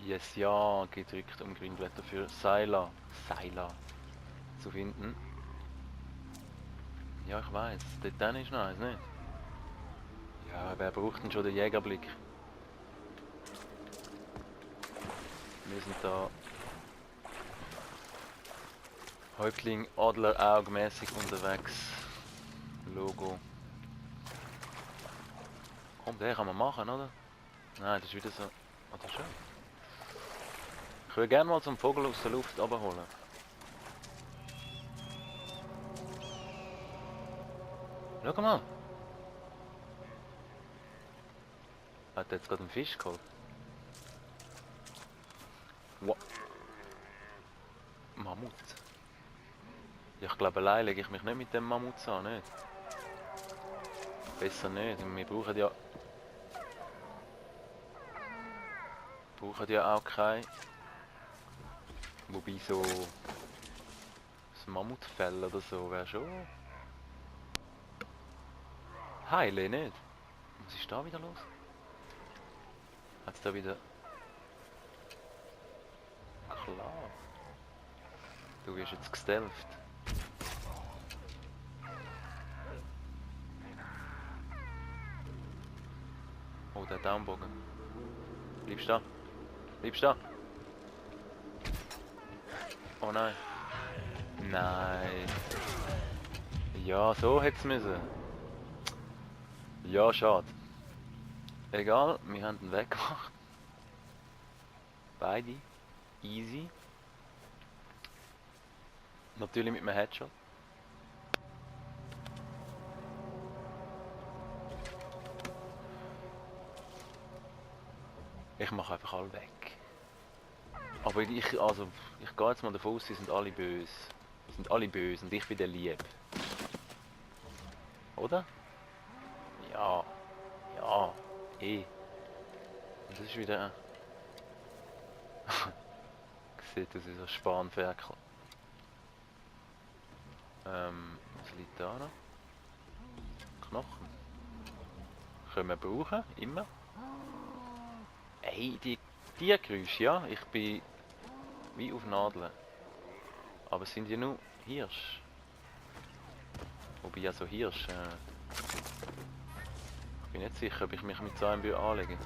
Yes, ja, gedrückt, um Grünblätter für Seiler zu finden. Ja, ich weiß, dort dann ist noch eins, nicht? Ja, wer braucht denn schon den Jägerblick? Wir sind da Häuptling Adler augmäßig unterwegs. Logo. Komm, den kann man machen, oder? Nein, das ist wieder so. Oder schon? Ich würde gerne mal zum Vogel aus der Luft abholen. Schau mal. Hat er jetzt gerade einen Fisch geholt? What? Mammut. Ja, ich glaube, allein lege ich mich nicht mit dem Mammut an, nicht? Besser nicht. Wir brauchen ja auch kein. Wobei so das Mammutfell oder so wäre schon. Heile nicht. Was ist da wieder los? Hat's da wieder. Klar. Du wirst jetzt gestelft. Oh, der Daumenbogen. Bleibst da. Bleibst da. Oh nein. Nein. Ja, so hätte es müssen. Ja, schade. Egal, wir haben den weggemacht. Beide. Easy. Natürlich mit einem Headshot. Ich mache einfach alle weg. Aber ich gehe jetzt mal davon aus, sie sind alle böse. Sie sind alle böse und ich bin der Lieb. Oder? Ja. Ja. Eh. Das ist wieder. Sieht aus wie so ein Spanferkel. Was liegt da noch? Knochen. Können wir brauchen, immer. Hey, die Tiergeräusche, ja. Ich bin wie auf Nadeln. Aber es sind ja nur Hirsch. Wobei ja so Hirsch. Ich bin nicht sicher, ob ich mich mit so einem anlegen.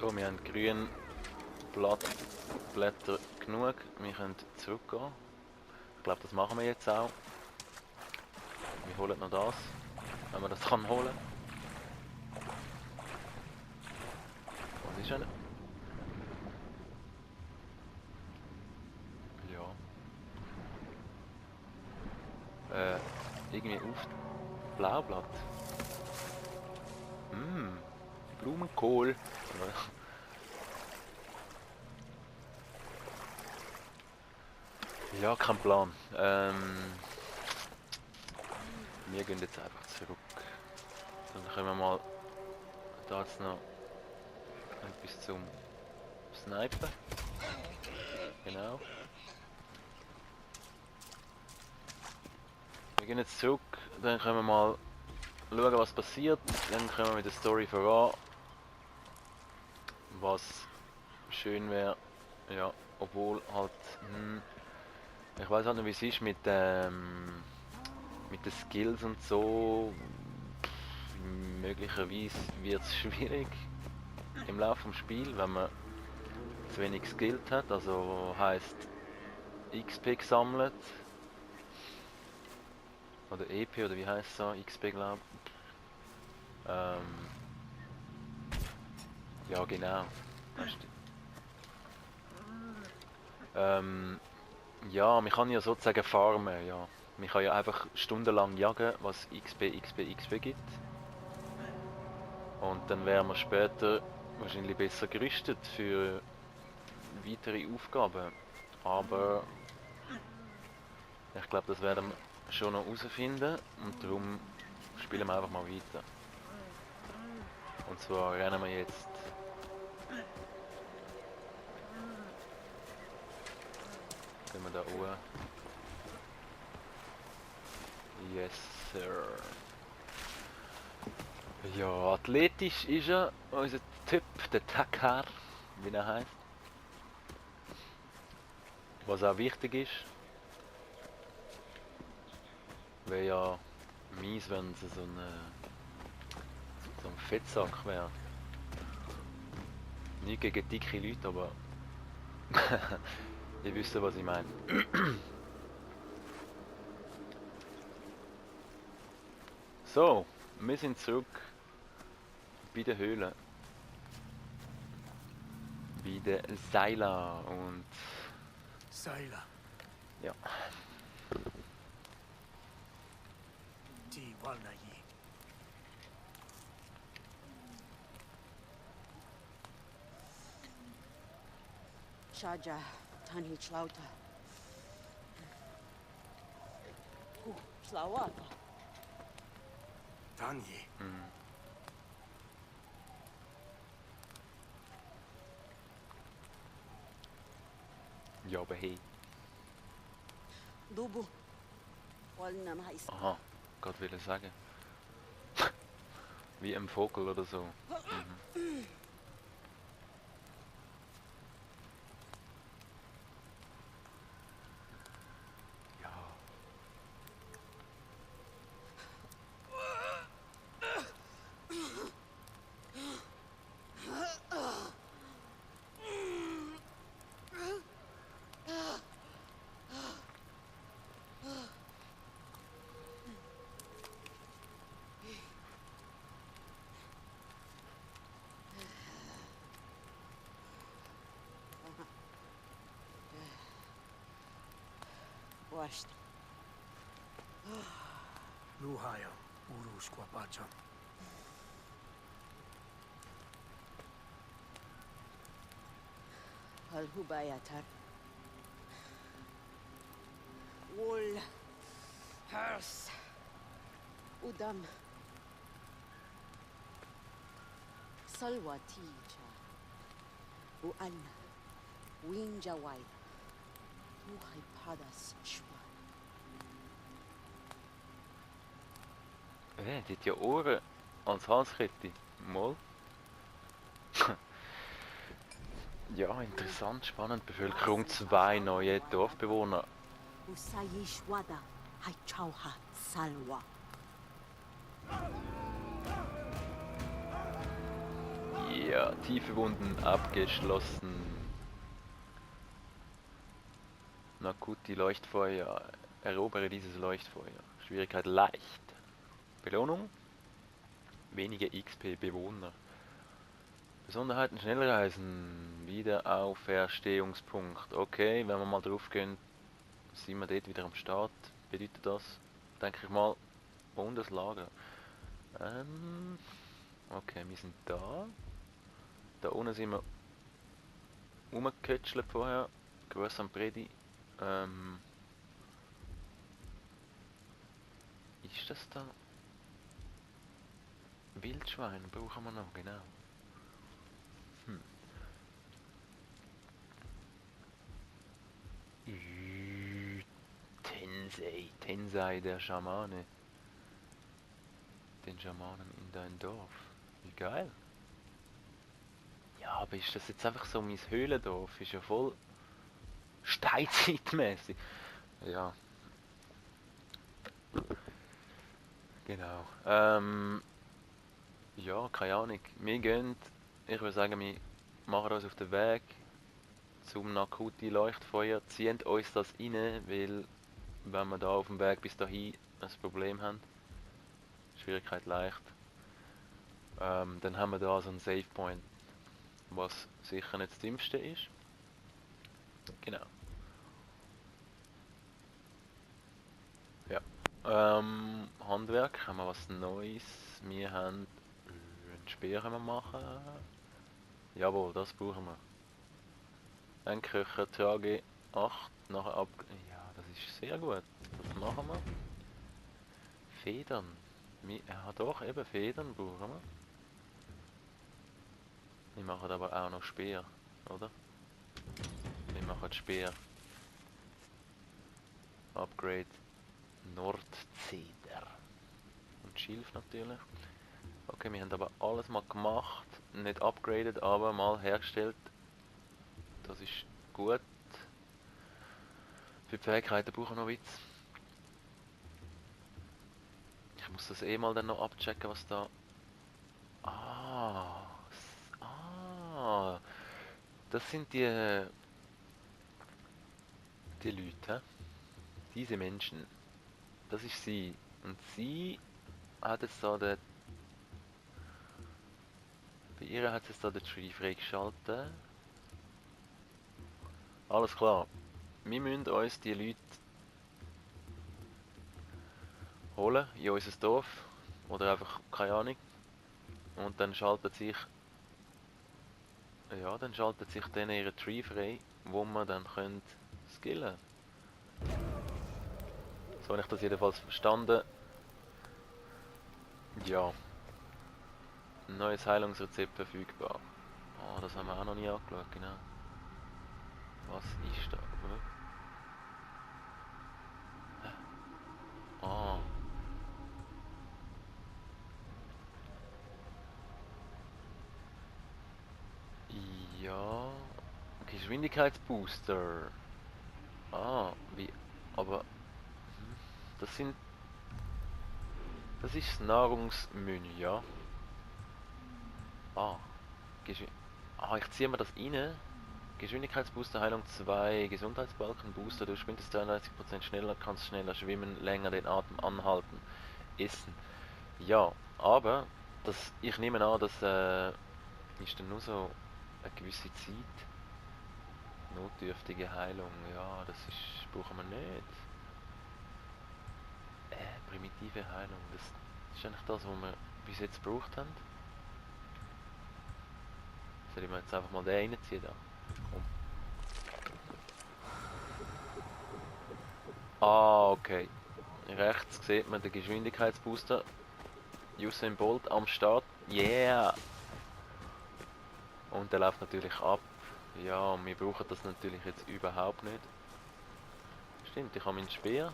So, wir haben grün Blätter genug. Wir können zurückgehen. Ich glaube, das machen wir jetzt auch. Wir holen noch das, wenn man das kann holen. Was ist denn? Ja. Irgendwie auf Blaublatt. Blumenkohl. Ja, kein Plan. Wir gehen jetzt einfach zurück. Dann können wir mal da jetzt noch etwas zum Snipen. Genau. Wir gehen jetzt zurück, dann können wir mal schauen, was passiert. Dann können wir mit der Story voran. Was schön wäre, ja, obwohl halt, ich weiß halt nicht, wie es ist mit den Skills und so. Möglicherweise wird es schwierig im Laufe des Spiels, wenn man zu wenig geskillt hat, also heisst XP gesammelt. Oder EP, oder wie heißt es so? XP, glaube ich. Ja, genau. Ja, man kann ja sozusagen farmen, ja. Man kann ja einfach stundenlang jagen, was XP gibt. Und dann wären wir später wahrscheinlich besser gerüstet für weitere Aufgaben. Aber ich glaube, das werden wir schon noch herausfinden. Und darum spielen wir einfach mal weiter. Und zwar rennen wir jetzt. Gehen wir da hoch. Yes, sir. Ja, athletisch ist er, unser Typ, der Takar, wie er heißt. Was auch wichtig ist, wäre ja mies, wenn es so ein Fettsack wäre. Nicht gegen dicke Leute, aber ihr wisst, was ich meine. So, wir sind zurück bei der Höhle. Bei der Seila und Sailor, ja. die Walnayi. Shaja, Tanhi Chlauta. Schlauata. Tanji. Mhm. Ja, aber hey. Dubu. Walna Mais. Aha, gerade will sagen. Wie ein Vogel oder so. Mhm. Ja. Washed. Luhaya, Urus Quapacham. Al Hubayatar. Wool. Hers. Udam. Salwa Tija. Uana. Winja Waida. Muhai Padas Schwa. Die hat ja Ohren als Halskette. Mal. Ja, interessant, spannend. Bevölkerung 2 neue Dorfbewohner. Usayish Wada. Hai Chauha Salwa. Ja, tiefe Wunden abgeschlossen. Nakuti Leuchtfeuer. Erobere dieses Leuchtfeuer. Schwierigkeit leicht. Belohnung? Weniger XP Bewohner. Besonderheiten schnell reisen. Wiederauferstehungspunkt. Okay, wenn wir mal drauf gehen, sind wir dort wieder am Start. Bedeutet das, denke ich mal, Bundeslager. Okay, wir sind da. Da unten sind wir rumgekötschelt vorher. Grüß am Predi. Ist das da? Wildschwein brauchen wir noch, genau. Tensei, Tensei, der Schamane. Den Schamanen in dein Dorf. Wie geil. Ja, aber ist das jetzt einfach so mein Höhlendorf? Ist ja voll steinzeitmäßig. Ja, genau. Ja, keine Ahnung. Wir gehen, ich würde sagen, wir machen uns auf den Weg zum Nakuti Leuchtfeuer. Ziehen uns das rein, weil wenn wir da auf dem Weg bis dahin ein Problem haben, Schwierigkeit leicht, dann haben wir da so einen Save Point, was sicher nicht das Dümmste ist. Genau. Ja. Handwerk, haben wir was Neues. Wir haben einen Speer können wir machen. Jawohl, das brauchen wir. Ein Köcher, Trage 8, nachher ab... Ja, das ist sehr gut. Das machen wir. Federn. Ja doch, eben Federn brauchen wir. Wir machen aber auch noch Speer, oder? Wir machen Speer. Upgrade Nordzeder. Und Schilf natürlich. Okay. Okay, wir haben aber alles mal gemacht. Nicht upgraded, aber mal hergestellt. Das ist gut. Für die Fähigkeiten brauchen wir noch Witz. Ich muss das eh mal dann noch abchecken, was da... Ah, das sind die Leute, hä? Diese Menschen. Das ist sie. Und sie hat jetzt da den... Bei ihr hat jetzt da den Tree freigeschaltet. Alles klar. Wir müssen uns die Leute holen in unser Dorf. Oder einfach, keine Ahnung. Und dann schaltet sich... Ja, dann schaltet sich dann ihre Tree frei, wo man dann können skillen. So habe ich das jedenfalls verstanden. Ja. Ein neues Heilungsrezept verfügbar. Oh, das haben wir auch noch nie angeschaut, genau. Was ist da? Ah. Ja. Geschwindigkeitsbooster. Ah, wie. Aber. Das sind. Das ist das Nahrungsmenü, ja. Ah. Geschw ich ziehe mir das rein. Geschwindigkeitsbooster, Heilung 2, Gesundheitsbalken, Booster, du sprintest 33% schneller, kannst schneller schwimmen, länger den Atem anhalten, essen. Ja, aber ich nehme an, das ist dann nur so eine gewisse Zeit. Notdürftige Heilung, ja, brauchen wir nicht. Primitive Heilung, das ist eigentlich das, was wir bis jetzt gebraucht haben. Soll ich mir jetzt einfach mal den reinziehen da? Komm. Ah, okay. Rechts sieht man den Geschwindigkeitsbooster. Usain Bolt am Start. Yeah! Und der läuft natürlich ab. Ja, und wir brauchen das natürlich jetzt überhaupt nicht. Stimmt, ich habe meinen Speer.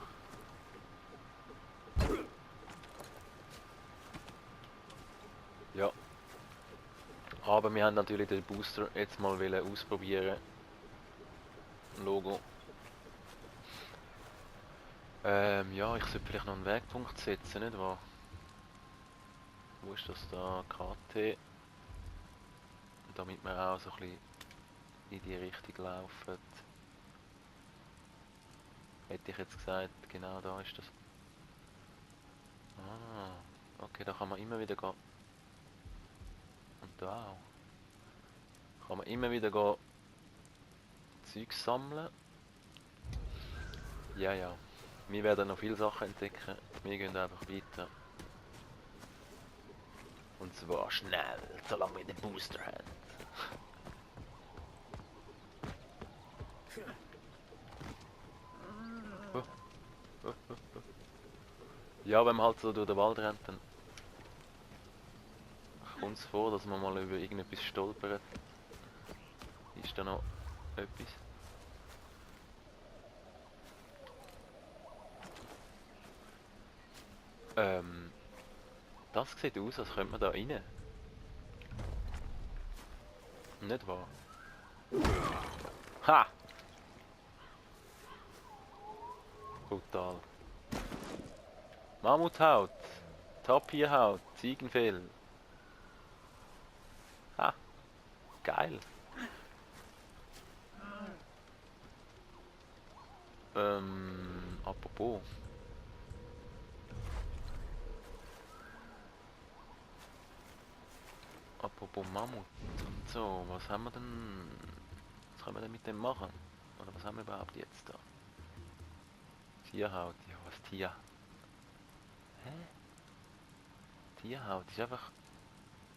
Ja. Aber wir haben natürlich den Booster jetzt mal ausprobieren. Logo. Ja, ich sollte vielleicht noch einen Wegpunkt setzen, nicht wahr? Wo ist das da? KT. Damit wir auch so ein bisschen in die Richtung laufen. Hätte ich jetzt gesagt, genau da ist das. Ah, okay, da kann man immer wieder gehen. Und da auch. Kann man immer wieder gehen Zeug sammeln. Ja, ja. Wir werden noch viele Sachen entdecken. Wir gehen einfach weiter. Und zwar schnell, solange wir den Booster haben. Ja, wenn man halt so durch den Wald rennt, dann kommt es vor, dass man mal über irgendetwas stolpert. Ist da noch etwas? Das sieht aus, als könnte man da rein. Nicht wahr? Ha! Brutal. Mammuthaut, Tapirhaut, Ziegenfell. Ha! Geil. Apropos. Apropos Mammut und so, was haben wir denn? Was können wir denn mit dem machen? Oder was haben wir überhaupt jetzt da? Tierhaut, ja, was Tier? Hä? Tierhaut ist einfach.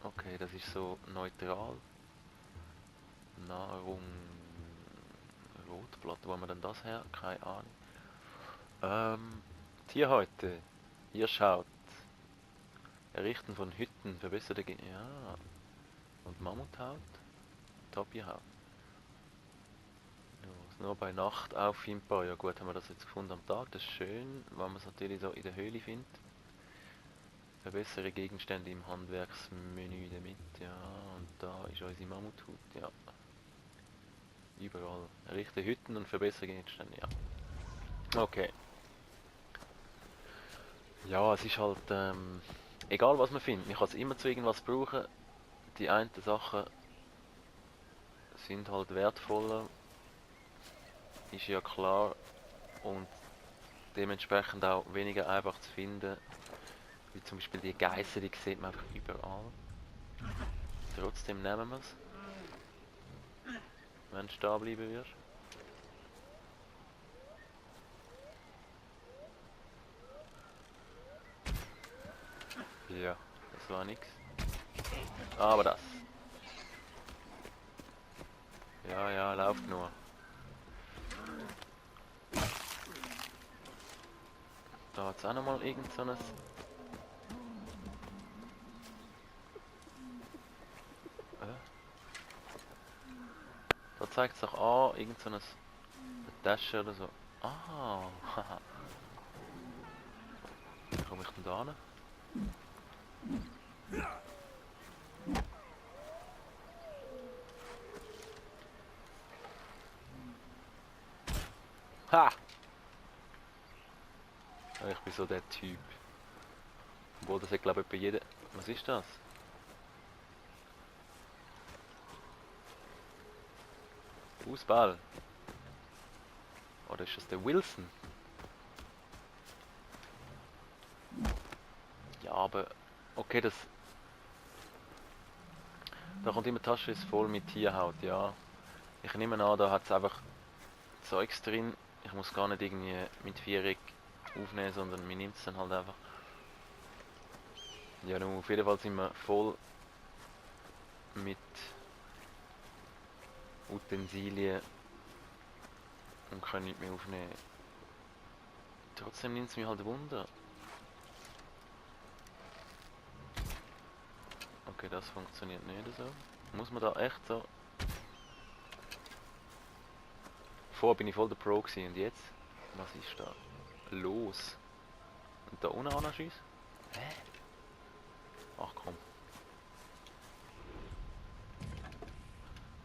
Okay, das ist so neutral. Nahrung. Rotblatt, wo haben wir denn das her? Keine Ahnung. Tierhäute. Hirschhaut. Errichten von Hütten, verbesserte ja. Und Mammuthaut? Tapirhaut. Ja, ist nur bei Nacht auffindbar. Ja gut, haben wir das jetzt gefunden am Tag. Das ist schön, wenn man es natürlich so in der Höhle findet. Verbessere Gegenstände im Handwerksmenü damit, ja. Und da ist unsere Mammuthut, ja. Überall. Errichte Hütten und verbessere Gegenstände, ja. Okay. Ja, es ist halt, egal was man findet, man kann es immer zu irgendwas brauchen. Die einen Sachen sind halt wertvoller, ist ja klar, und dementsprechend auch weniger einfach zu finden. Wie zum Beispiel die Geißel, die sieht man einfach überall. Trotzdem nehmen wir es, wenn du stehen bleiben wirst. Ja, das war nix. Aber das. Ja, ja, lauft nur. Da hat es auch nochmal irgend so ein... Da zeigt es doch an, irgend so eine Tasche oder so. Ah, haha. Wie komme ich denn da hin? Ha! Ja, ich bin so der Typ. Obwohl, das hat glaube ich bei jedem... Was ist das? Fußball. Oder ist das der Wilson? Ja, aber... Okay, das... Da kommt immer Tasche ist voll mit Tierhaut, ja. Ich nehme an, da hat es einfach Zeugs drin. Ich muss gar nicht irgendwie mit Viereck aufnehmen, sondern mir nimmt es dann halt einfach. Ja, nun, auf jeden Fall sind wir voll mit Utensilien und können nicht mehr aufnehmen. Trotzdem nimmt es mich halt Wunder. Okay, das funktioniert nicht so. Muss man da echt so... Vorher bin ich voll der Pro gewesen und jetzt? Was ist da los? Und da unten auch noch Schuss? Hä? Ach komm.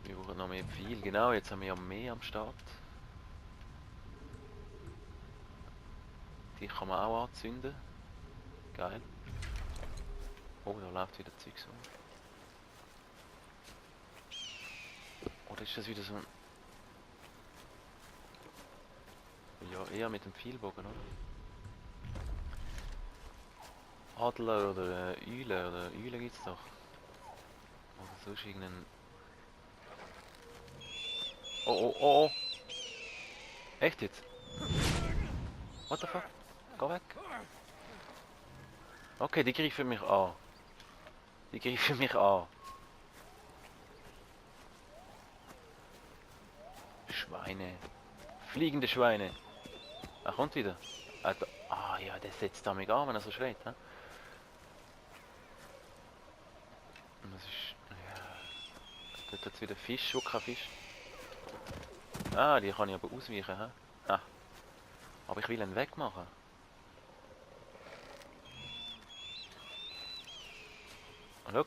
Wir brauchen noch mehr Pfeil. Genau, jetzt haben wir ja mehr am Start. Die kann man auch anzünden. Geil. Oh, da läuft wieder Zeugs um. Oder ist das wieder so ein... Ja, eher mit dem Pfeilbogen, oder? Adler oder Eule, oder Eule gibt's doch. Oder sonst irgendeinen... Oh, oh, oh, oh! Echt jetzt? What the fuck? Geh weg! Okay, die greifen mich an. Die greifen mich an. Schweine. Fliegende Schweine. Er kommt wieder. Ah ja, der setzt da mich an, wenn er so schreit. He? Und das ist... Ja... Dort hat es wieder Fisch, wo kein Fisch. Ah, die kann ich aber ausweichen. He? Ah. Aber ich will ihn wegmachen. Und schau.